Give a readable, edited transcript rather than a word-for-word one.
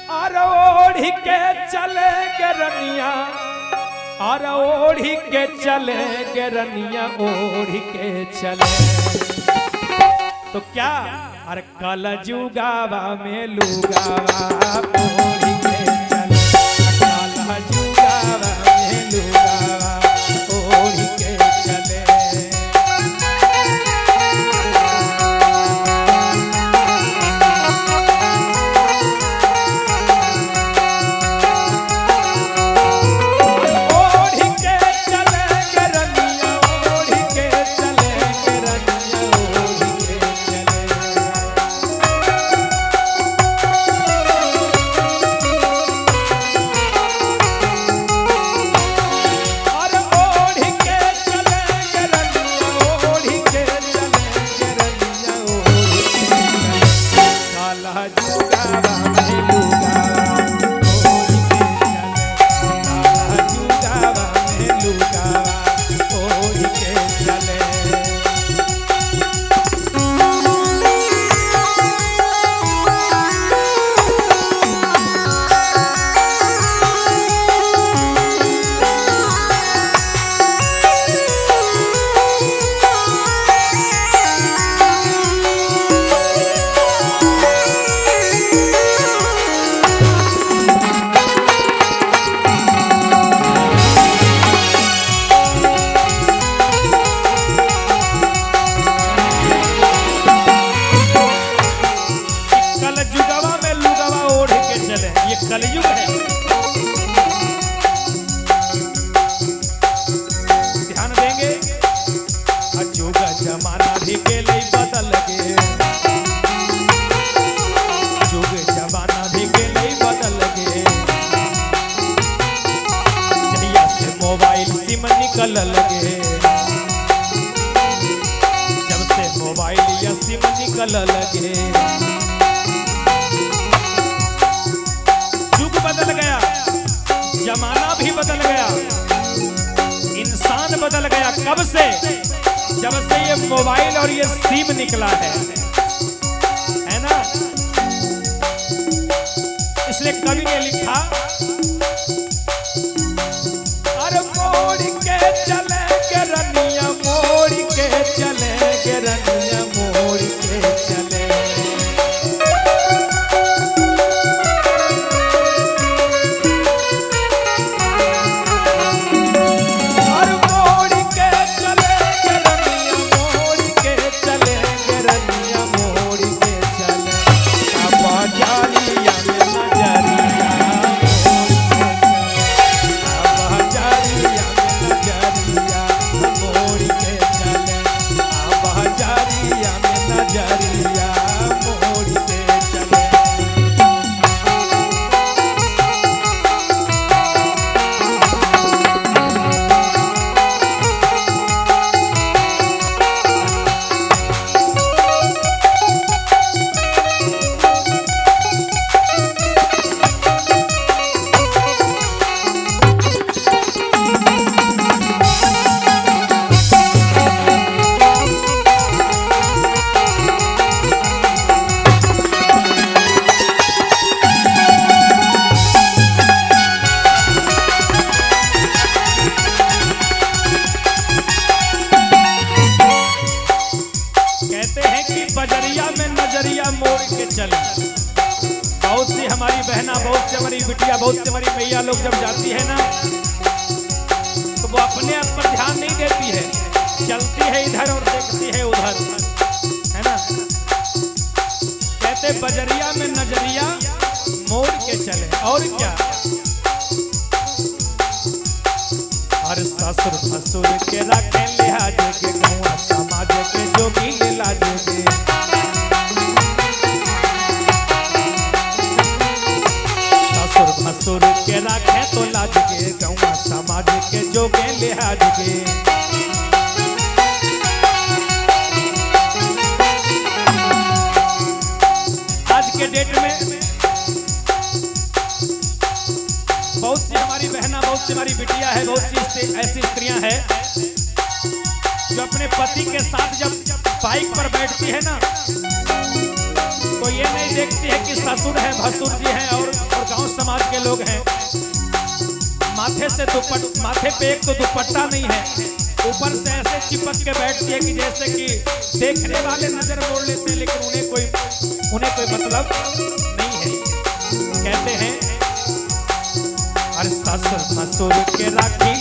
अरे ओढ़ी के चले गरनिया, अरे ओढ़ी के चले गरनिया, ओढ़ी के चले। तो क्या अरे कल जुगावा में लुगावा ओढ़ी के चले, कल जुगावा में लुगावा ओढ़ी के चले। ओढ़ी के चले गरनिया, ओढ़ी के चले गरनिया, ओढ़ी के चले। अरे ओढ़ी के चले गरनिया, ओढ़ी के चले गरनिया, ओढ़ी के चले। काला जुगावा में लुगावा ओढ़ी के चले, काला जुगावा में लुगावा ओढ़ी के चले। कल जुगवा में लुगवा ओढ़ के चले, ये कलयुग है। ध्यान देंगे, अजोग जमाना भी गेलै बदल गे, जुग जमाना भी गेलै बदल गे। जहिया से मोबाइल सिम निकल लगे, जब से मोबाइल या सिम निकल लगे, युग बदल गया, जमाना भी बदल गया, इंसान बदल गया। कब से? जब से ये मोबाइल और ये सिम निकला है ना? इसलिए कवि ने लिखा, अरे मोड़ के चले गरनिया, मोड़ के चले गरनिया, मोड़ के चले। अरे मोड़ के चले गरनिया, मोड़ के चले गरनिया, मोड़ के चले। बाजारिया में नजरिया मोड़ के चले, बाजारिया में नजरिया मोड़ के चले, बाजारिया में नजरिया मोड़ के चले। कहते हैं कि बजरिया में नजरिया मोड़ के चले। बहुत सी हमारी बहना, बहुत सी हमारी बिटिया, बहुत सी हमारी मैया लोग जब जाती है ना, तो वो अपने आप पर ध्यान नहीं देती है, चलती है इधर और देखती है उधर, है ना? कहते बजरिया में नजरिया मोड़ के चले। और क्या, हर ससुर ससुर के रखे लिहाज के, गौआ समाज के जोगी लाज के। ससुर भसुर के रखे तो लाज के, गौआ समाज के जोगे लिहाज के। आज के डेट में बहुत सी हमारी बहना, बहुत सी हमारी बिटिया है, बहुत सी ऐसी स्त्रियां हैं जो अपने पति के साथ जब बाइक पर बैठती है ना, तो ये नहीं देखती है कि ससुर है, भसुर जी हैं और गांव समाज के लोग हैं, माथे से दुपट्टा, माथे पे एक तो दुपट्टा नहीं है, ऊपर से ऐसे चिपक के बैठती है कि जैसे कि देखने वाले नजर मोड़ लेते हैं, लेकिन उन्हें कोई मतलब नहीं है। कहते हैं, अरे ससुर ससुर के राखी